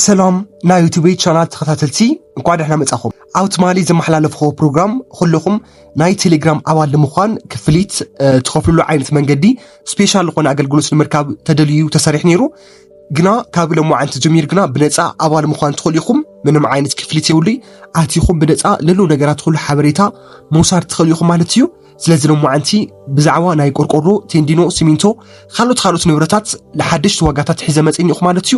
ሰላም ናይ ዩቱብ ቻናል ተኸታተልቲ፣ እንኳዕ ደህና መጻኹም። ኣብ ትማሊ ዘመሓላለፍኹ ፕሮግራም ኩልኹም ናይ ቴሌግራም ኣባል ንምዃን ክፍሊት ትኸፍልሉ ዓይነት መንገዲ ስፔሻል ዝኾነ ኣገልግሎት ንምርካብ ተደልዩ ተሰሪሕ ነይሩ። ግና ካብ ሎማዓንቲ ጀሚር ግና ብነፃ ኣባል ምዃን ትኽእሉ ኢኹም። ምንም ዓይነት ክፍሊት የብሉይ። ኣቲኹም ብነፃ ለሉ ነገራት ኩሉ ሓበሬታ ምውሳድ ትኽእሉ ኢኹም ማለት እዩ። ስለዚ ሎማዓንቲ ብዛዕባ ናይ ቆርቆሮ፣ ቴንዲኖ፣ ሲሚንቶ፣ ካልኦት ካልኦት ንብረታት ንሓደሽቲ ዋጋታት ሒዘ መፅእኒ ኢኹ ማለት እዩ።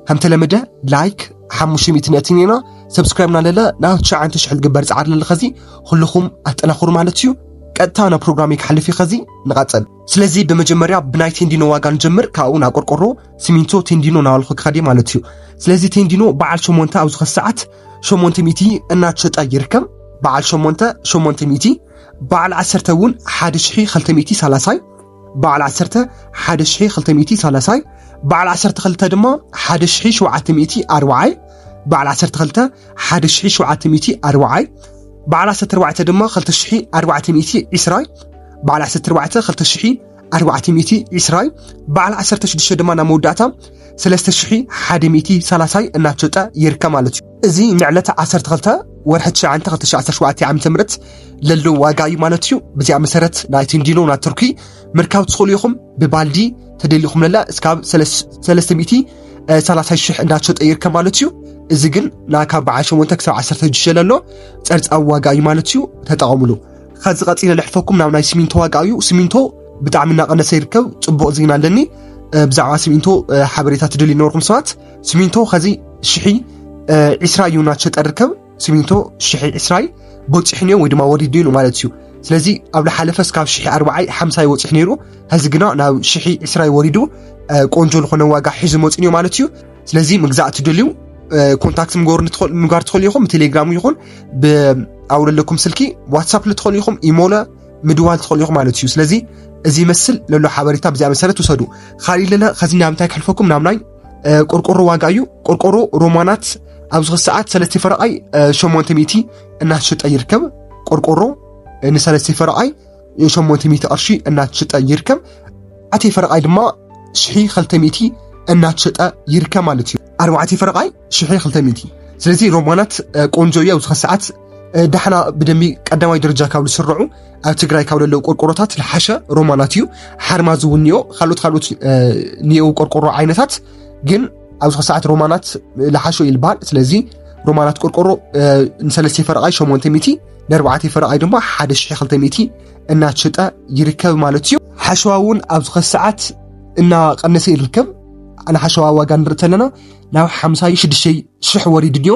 ከም ተለመደ ላይክ ሓሙሽተ ሚእቲ ነእትኒ ኢና። ሰብስክራይብ ናለለ ናብ ትሽዓተ ሽሕ ልግበር ፃዕር ለለ ኸዚ ኩልኹም ኣጠናኽሩ ማለት እዩ። ቀጥታ ናብ ፕሮግራም ክሓልፍ እዩ። ኸዚ ንቐፅል። ስለዚ ብመጀመርያ ብናይ ቴንዲኖ ዋጋ ንጀምር፣ ካብኡ ናብ ቆርቆሮ፣ ሲሚንቶ፣ ቴንዲኖ ናበልኩ ክኸዲ ማለት እዩ። ስለዚ ቴንዲኖ በዓል ሸሞንተ ኣብዚ ኸዚ ሰዓት ሸሞንተ ሚእቲ እናተሸጠ ይርከብ። በዓል ሸሞንተ ሸሞንተ ሚእቲ፣ በዓል ዓሰርተ እውን ሓደ ሽሕ ክልተ ሚእቲ ሰላሳይ፣ በዓል ዓሰርተ ሓደ ሽሕ ክልተ ሚእቲ ሰላሳይ፣ በዓል ዓሰርተ ክልተ ድማ ሓደ ሽሕ ሸውዓተ ሚእቲ ኣርባዓይ፣ በዓል ዓሰርተ ክልተ ሓደ ሽሕ ሸውዓተ ሚእቲ ኣርባዓይ፣ በዓል ዓሰርተ ኣርባዕተ ድማ ክልተ ሽሕ ኣርባዕተ ሚእቲ ዕስራይ፣ በዓል ዓሰርተ ኣርባዕተ ክልተ ሽሕ ኣርባዕተ ሚእቲ ዕስራይ፣ በዓል ዓሰርተ ሽዱሽተ ድማ ናብ መወዳእታ ሰለስተ ሽሕ ሓደ ሚእቲ ሰላሳይ እናተሸጠ ይርከብ ማለት እዩ። እዚ ንዕለት ዓሰርተ ክልተ ወርሒ ትሽዓተ ክልተ ሽሕ ዓሰርተ ሸውዓተ ዓመተ ምህረት ለሎ ዋጋ እዩ ማለት እዩ። በዚኣ መሰረት ናይ ቴንዲኖ ናብ ቱርኪ ምርካብ ትኽእሉ ኢኹም። ብባልዲ ተደሊኹም ለለ እስካብ ሰለስ-፣ ሰለስተ ሚእቲ ሰላሳ ሽሕ እንዳተሸጠ ይርከብ ማለት እዩ። እዚ ግን ናይ ካብ በዓል ሸሞንተ ክሳብ ዓሰርተ ሽዱሽተ ለሎ ጸርጻዊ ዋጋ እዩ ማለት እዩ። ተጠቐሙሉ። ከዚ ቀጺለ ልሕፈኩም ናብ ናይ ሲሚንቶ ዋጋ እዩ። ሲሚንቶ ብጣዕሚ እናቐነሰ ይርከብ። ጽቡቕ ዜና ኣለኒ። እ፣ ብዛዕባ ሲሚንቶ፣ እ፣ ሓበሬታ ትደልዩ ነበርኩም ሰባት፣ ሲሚንቶ ከዚ ሽሒ፣ እ፣ ዕስራ እዩ እናተሸጠ ይርከብ። ሲሚንቶ ሽሒ ዕስራይ በፂሕንዮ ወይ ድማ ወሪድንዮ ማለት እዩ። ስለዚ ኣብ ዝሓለፈ እስካብ ሽሒ ኣርባዓይ ሓምሳይ ወፂሕ ነይሩ፣ ሀዚ ግና ናብ ሽሒ ዕስራይ ወሪዱ፣ እ፣ ቆንጆ ዝኾነ ዋጋ ሒዙ መፂንዮ ማለት እዩ። ስለዚ ምግዛእ ትደልዩ፣ እ፣ ኮንታክት ምግባር ንትኸ-፣ ምግባር ትኽእሉ ኢኹም። ብቴሌግራም ይኹን ብ-፣ ኣብ ዘለኩም ስልኪ ዋትሳፕ ልትኽእሉ ኢኹም፣ ኢሞለ ምድዋል ትኽእሉ ኢኹም ማለት እዩ። ስለዚ እዚ ይመስል ለሎ ሓበሬታ ብዚኣ መሰረት ውሰዱ። ካሊእ ለለ ከዚ ናብ እንታይ ክሕልፈኩም፣ ናብ ናይ፣ እ፣ ቆርቆሮ ዋጋ እዩ። ቆርቆሮ ሮማናት ኣብዚ ሰዓት ሰለስተ ፈረቓይ፣ እ፣ ሸሞንተ ሚእቲ እናተሸጠ ይርከብ። ቆርቆሮ፣ እ፣ ንሰለስተ ፈረቓይ ሸሞንተ ሚእቲ ቅርሺ እናተሸጠ ይርከብ። ኣርባዕተ ፈረቓይ ድማ ሽሒ ክልተ ሚእቲ እናተሸጠ ይርከብ ማለት እዩ። ኣርባዕተ ፈረቓይ ሽሒ ክልተ ሚእቲ። ስለዚ ሮማናት፣ እ፣ ቆንጆ እዩ። ኣብዚ ሰዓት፣ እ፣ ዳሕና ብደንቢ ቀዳማይ ደረጃ ካብ ዝስርዑ ኣብ ትግራይ ካብ ዘለዉ ቆርቆሮታት ዝሓሸ ሮማናት እዩ። ሓርማዝ እውን እኒኦ፣ ካልኦት ካልኦት፣ እ፣ እኒኦ ቆርቆሮ ዓይነታት፣ ግን ኣብዚ ሰዓት ሮማናት ዝሓሸ እዩ ዝበሃል። ስለዚ ሮማናት ቆርቆሮ፣ እ፣ ንሰለስተ ፈረቓይ ሸሞንተ ሚእቲ፣ ንኣርባዕተ ፈረቓይ ድማ ሓደ ሽሕ ክልተ ሚእቲ እናተሸጠ ይርከብ ማለት እዩ። ሓሸዋ እውን ኣብዚ ሰዓት እናቐነሰ ይርከብ። ንሓሸዋ ዋጋ ንርኢ ተለና ናብ ሓምሳ ሽዱሽተ ሽሕ ወሪዱ ድዮ።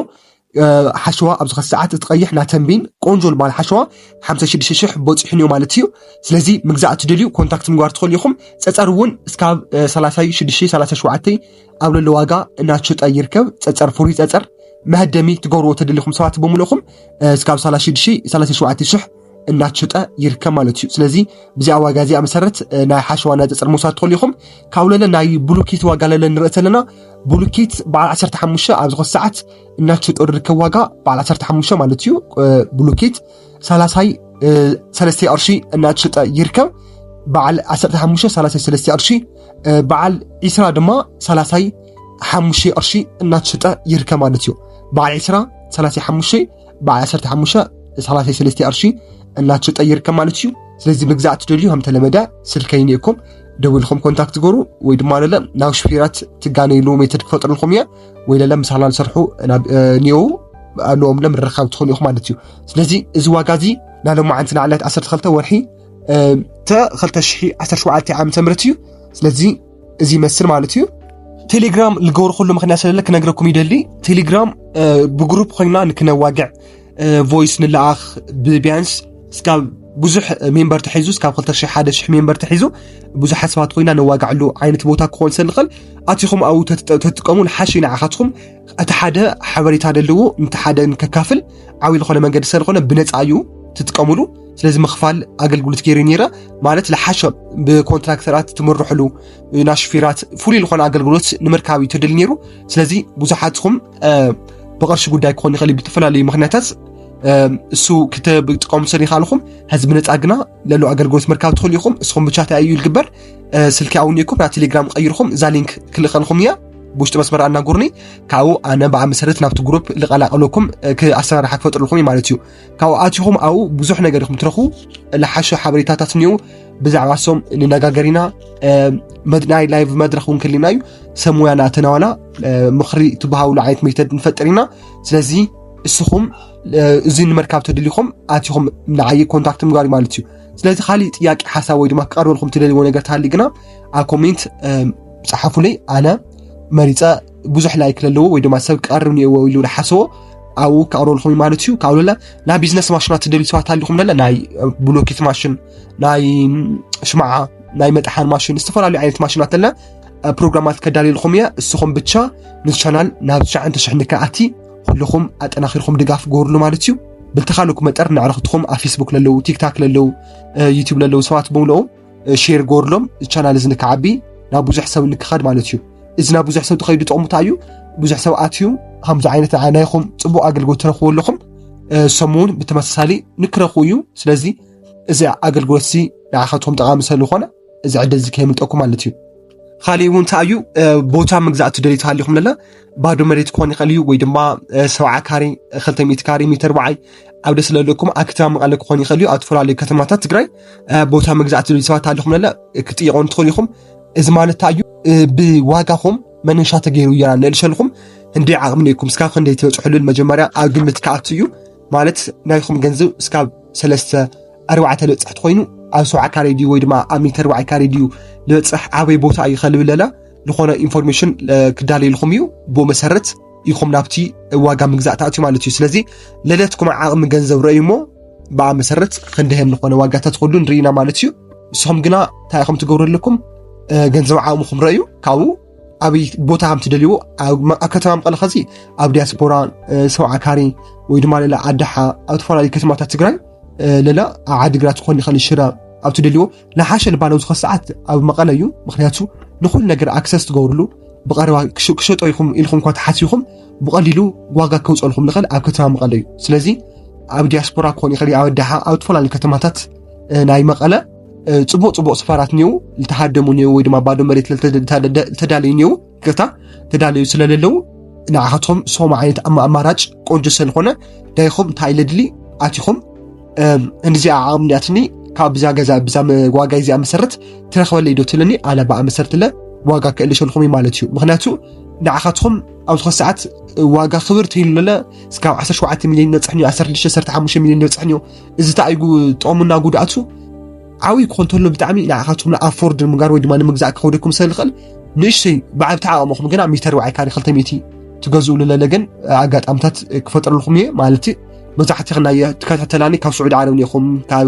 እ፣ ሓሸዋ ኣብዚ ሰዓት እቲ ቀይሕ ናተንቢን ቆንጆ ዝበሃል ሓሸዋ ሓምሳ ሽዱሽተ ሽሕ በፂሑ ንዮ ማለት እዩ። ስለዚ ምግዛእ ትደልዩ ኮንታክት ምግባር ትኽእሉ ኢኹም። ፀፀር እውን እስካብ፣ እ፣ ሰላሳ ሽዱሽተ ሰላሳ ሸውዓተ ኣብ ለሎ ዋጋ እናተሸጠ ይርከብ። ፀፀር፣ ፍሩይ ፀፀር መሀደሚ ትገብርዎ ተደሊኹም ሰባት ብምልእኹም፣ እ፣ እስካብ ሰላሳ ሽዱሽተ ሰላሳ ሸውዓተ ሽሕ እናተሸጠ ይርከብ ማለት እዩ። ስለዚ ብዚኣ ዋጋ እዚኣ መሰረት፣ እ፣ ናይ ሓሸዋ ናይ ፀፀር ምውሳድ ትኽእሉ ኢኹም። ካብ ለለ ናይ ብሉኬት ዋጋ ለለ ንርኢ ተለና፣ ብሉኬት በዓል ዓሰርተ ሓሙሽተ ኣብዚ ሰዓት እናተሸጠ ዝርከብ ዋጋ በዓል ዓሰርተ ሓሙሽተ ማለት እዩ። እ፣ ብሉኬት ሰላሳ፣ እ፣ ሰለስተ ቅርሺ እናተሸጠ ይርከብ። በዓል ዓሰርተ ሓሙሽተ ሰላሳ ሰለስተ ቅርሺ፣ እ፣ በዓል ዕስራ ድማ ሰላሳ ሓሙሽተ ቅርሺ እናተሸጠ ይርከብ ማለት እዩ። በዓል ዕስራ ሰላሳ ሓሙሽተ፣ በዓል ዓሰርተ ሓሙሽተ ሰላሳ ሰለስተ ቅርሺ እናተሸጠ ይርከብ ማለት እዩ። ስለዚ ምግዛእ ትደልዩ ከም ተለመደ ስልከይ ንእኩም ደዊልኩም ኮንታክት ገሩ ወይ ድማ ለለ ናብ ሽፊራት ትጋነይሉ ሜተድ ክፈጥርልኩም እየ። ወይ ለለ ምሳና ዝሰርሑ ናብ፣ እ፣ ኒዮው ኣለዎም ለ ምርኻብ ትኾኑ ኢኹም ማለት እዩ። ስለዚ እዚ ዋጋ እዚ ናይ ሎማዓንቲ ንዓለት ዓሰርተ ክልተ ወርሒ፣ እ፣ ተ ክልተ ሽሕ ዓሰርተ ሸውዓተ ዓመተ ምህረት እዩ። ስለዚ እዚ ይመስል ማለት እዩ። ቴሌግራም ልገብርኩሉ ምኽንያት ስለለ ክነግረኩም ይደሊ። ቴሌግራም፣ እ፣ ብግሩፕ ኮይና ንክነዋግዕ፣ እ፣ ቮይስ ንለኣኽ ብቢያንስ እስካብ ብዙሕ ሜምበር ተሒዙ፣ እስካብ ክልተ ሽሕ ሓደ ሽሕ ሜምበር ተሒዙ ብዙሓት ሰባት ኮይና ነዋግዐሉ ዓይነት ቦታ ክኾን ስለ ዝኽእል፣ ኣቲኹም ኣብኡ ተትጠ-፣ ተትጥቀሙ ንሓሽ እዩ ንዓኻትኩም። እቲ ሓደ ሓበሬታ ዘለዎ ነቲ ሓደ ንከካፍል ዓብዪ ዝኾነ መንገዲ ስለ ዝኾነ ብነፃ እዩ ትጥቀሙሉ። ስለዚ ምኽፋል ኣገልግሎት ገይረ ነይረ ማለት ዝሓሸ ብኮንትራክተራት ትምርሕሉ፣ ናብ ሹፌራት ፍሉይ ዝኾነ ኣገልግሎት ንምርካብ እዩ ተደሊ ነይሩ። ስለዚ ብዙሓትኩም፣ እ፣ ብቕርሺ ጉዳይ ክኾን ይኽእል እዩ፣ ብዝተፈላለዩ ምኽንያታት፣ እ፣ እሱ ክትጥቀሙ ስለ ዘይከኣልኩም፣ ሕዚ ብነፃ ግና ለሎ ኣገልግሎት ምርካብ ትኽእሉ ኢኹም። እስኹም ብቻ እንታይ እዩ ዝግበር፣ እ፣ ስልኪ ኣውኒእኩም ናብ ቴሌግራም ቀይርኩም እዛ ሊንክ ክልእኸልኩም እያ። ብውሽጢ መስመር ኣናጉርኒ። ካብኡ ኣነ ብኣ መሰረት ናብቲ ግሩፕ ልቀላቀለኩም፣ እ፣ ክ-፣ ኣሰራርሓ ክፈጥረልኩም እዩ ማለት እዩ። ካብኡ ኣቲኹም ኣብኡ ብዙሕ ነገር ኢኹም ትረኽቡ። ልሓሸ ሓበሬታታት እኒኡ፣ ብዛዕባ ሶም ንነጋገር ኢና። እ፣ መድ-፣ ናይ ላይቭ መድረኽ እውን ክህልዩና እዩ። ሰብ ሞያና ተናዋላ፣ እ፣ ምኽሪ ትበሃውሉ ዓይነት ሜተድ ንፈጥር ኢና። ስለዚ እስኹም፣ እ፣ እዚ ንመርካብ ተደሊኹም ኣቲኹም ንዓይ ኮንታክት ምግባር እዩ ማለት እዩ። ስለዚ ካሊእ ጥያቄ፣ ሓሳብ ወይ ድማ ክቐርበልኩም ትደልይዎ ነገር ተሃልዩ ግና ኣብ ኮሜንት፣ እ፣ ጸሓፉለይ። ኣነ መሪጸ ብዙሕ ላይክ ለለዎ ወይ ድማ ሰብ ክቐርብ እኒኦዎ ኢሉ ዝሓሰቦ ኣብኡ ክቐርበልኩም እዩ ማለት እዩ። ካብ ለለ ናይ ቢዝነስ ማሽናት ትደልዩ ሰባት ሃሊኹም ለለ ናይ፣ እ፣ ብሎኬት ማሽን፣ ናይ፣ ም፣ ሽምዓ፣ ናይ መጥሓን ማሽን፣ ዝተፈላለዩ ዓይነት ማሽናት ለለ፣ እ፣ ፕሮግራማት ከዳልየልኩም እየ። እስኹም ብቻ ንቻናል ናብ ትሽዓተ ሽሕ ንክኣቲ ኩልኹም ኣጠናኺርኩም ድጋፍ ገበሩሉ ማለት እዩ። ብልተኻለኩም መጠር ንዕረኽትኹም ኣብ ፌስቡክ ለለዉ፣ ቲክታክ ለለዉ፣ እ፣ ዩቲዩብ ለለዉ ሰባት በሙሉኡ፣ እ፣ ሼር ገበሩሎም። ቻናል እዚ ንክዓቢ ናብ ብዙሕ ሰብ ንክኸድ ማለት እዩ። እዚ ናብ ብዙሕ ሰብ ተኸይዱ ጥቕሙ እንታይ እዩ? ብዙሕ ሰብ ኣትዩ ከምዚ ዓይነት ናይኹም ጽቡቕ ኣገልግሎት ትረኽቡ ኣለኹም። እ፣ ሰሙ እውን ብተመሳሳሊ ንክረኽቡ እዩ። ስለዚ እዚ ኣገልግሎት እዚ ንዓኻትኩም ጠቓሚ ስለዝኾነ እዚ ዕድል እዚ ከየምልጠኩም ማለት እዩ። ካሊእ እውን እንታይ እዩ? እ፣ ቦታ ምግዛእ ትደልዩ ተሃሊኹም ለለ ባዶ መሬት ክኾን ይኽእል እዩ፣ ወይ ድማ፣ እ፣ ሰብዓ ካሬ፣ እ፣ ክልተ ሚእቲ ካሬ፣ ሜተር በዓይ ኣብ ደስ ለለኩም ኣብ ከተማ መቐለ ክኾን ይኽእል እዩ። ኣብ ዝተፈላለዩ ከተማታት ትግራይ፣ እ፣ ቦታ ምግዛእ ትደልዩ ሰባት ተሃሊኹም ለለ፣ እ፣ ክትጥይቆ ትኽእሉ ኢኹም። እዚ ማለት እንታይ እዩ? እ፣ ብዋጋኹም መነሻ ተገይሩ እያ ንእልሸልኩም። ክንደይ ዓቕሚ ነይኩም፣ እስካብ ክንደይ ትበጽሕሉን መጀመርያ ኣብ ግምት ክኣቱ እዩ። ማለት ናይኹም ገንዘብ እስካብ ሰለስተ ኣርባዕተ ልበጽሕ ተኾይኑ፣ ኣብ ሰብዓ ካሬ ድዩ ወይ ድማ ኣብ ሜተር በዓይ ካሬ ድዩ ልበጽሕ፣ ኣበይ ቦታ እዩ ከልብል ለለ ዝኾነ ኢንፎርሜሽን፣ እ፣ ክዳለየልኩም እዩ። ብኡ መሰረት ኢኹም ናብቲ ዋጋ ምግዛእ ትኣትዩ ማለት እዩ። ስለዚ ለለትኩም ዓቕሚ ገንዘብ ረእዩ እሞ ብኣ መሰረት ክንደየን ዝኾነ ዋጋታት ኩሉ ንርኢና ማለት እዩ። ንስኹም ግና እንታይ ኢኹም ትገብሩ ኣለኩም? እ፣ ገንዘብ ዓቕምኹም ረእዩ፣ ካብኡ ኣበይ ቦታ ከም ትደልይዎ፣ ኣብ መ-፣ ኣብ ከተማ መቐለ ኸዚ፣ ኣብ ዲያስፖራ፣ እ፣ ሰብዓ ካሬ ወይ ድማ ለለ ዓዲ ሓ፣ ኣብ ዝተፈላለዩ ከተማታት ትግራይ፣ እ፣ ለለ ኣብ ዓዲግራት ክኾን ይኽእል፣ ሽረ፣ ኣብ ትደልይዎ ንሓሸ ልባለው ዝኾነ ሰዓት ኣብ መቐለ እዩ። ምኽንያቱ ንኹሉ ነገር ኣክሰስ ትገብርሉ፣ ብቐረባ ክሽ-፣ ክሸጦ ኢኹም ኢልኩም እኳ ተሓሲብኩም ብቐሊሉ ዋጋ ከውፀልኩም ልኽእል ኣብ ከተማ መቐለ እዩ። ስለዚ ኣብ ዲያስፖራ ክኾን ይኽእል፣ ኣብ ኣዲ ሓ፣ ኣብ ዝተፈላለዩ ከተማታት፣ እ፣ ናይ መቐለ፣ እ፣ ጽቡቕ ጽቡቕ ስፋራት እኒው፣ ዝተሃደሙ እኒው ወይ ድማ ባዶ መሬት ለልተ-፣ ልተደ-፣ ልተዳለዩ እኒው፣ ይቅርታ፣ ተዳለዩ ስለለለዉ ንዓኻትኩም ሶም ዓይነት ኣማ-፣ ኣማራጭ ቆንጆ ስለዝኾነ ዳይኹም እንታይ ለድሊ ኣቲኹም፣ እም፣ እንዚኣ ዓቕሚ እንዲኣትኒ ካብ ብዛ ገዛ ብዛ መ-፣ ዋጋ እዚኣ መሰረት ትረኽበለይ ዶ ትብለኒ፣ ኣነ ብኣ መሰረት ለ ዋጋ ክእልሸልኩም እዩ ማለት እዩ። ምኽንያቱ ንዓኻትኩም ኣብ ዝኾነ ሰዓት ዋጋ ክብር ትይሉ ለለ እስካብ ዓሰርተ ሸውዓተ ሚልዮን ይበጽሕን እዩ፣ ዓሰርተ ሽዱሽተ ዓሰርተ ሓሙሽተ ሚልዮን ይበጽሕን እዩ። እዚ እንታይ እዩ ጥቕሙና ጉድኣቱ? ዓብዪ ክኾን ተሎ ብጣዕሚ ንዓኻትኩም ንኣፎርድ ንምጋር ወይ ድማ ንምግዛእ ክኸብደኩም ስለ ዝኽእል፣ ንእሽተይ ብዓብቲ ዓቕምኹም ግና ሜተር በዓይ ካሬ ክልተ ሚእቲ ትገዝኡ ለለ ግን ኣጋጣምታት ክፈጥረልኩም እየ። ማለት መብዛሕትኽን ናይ ትከታተላኒ ካብ ስዑዲ ዓረብ እኒኹም፣ ካብ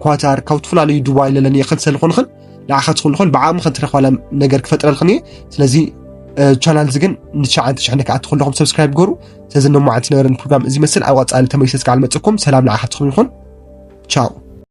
ኳታር፣ ካብ ዝተፈላለዩ ዱባይ ለለኒ የኽን ስለዝኾንኽን ንዓኻትኩም ዝኾን ብዓቕምኽን ትረኽባላ ነገር ክፈጥረልኽን እየ። ስለዚ፣ እ፣ ቻናል እዚ ግን ንትሽዓተ ሽሕ ንክኣቲ ኩለኹም ሰብስክራይብ ገሩ። ስለዚ ነማዓት ዝነበረን ፕሮግራም እዚ ይመስል። ኣብ ቀጻሊ ተመሊሰ እስካዕ ልመጽኩም። ሰላም ንዓኻትኩም ይኹን። ቻው።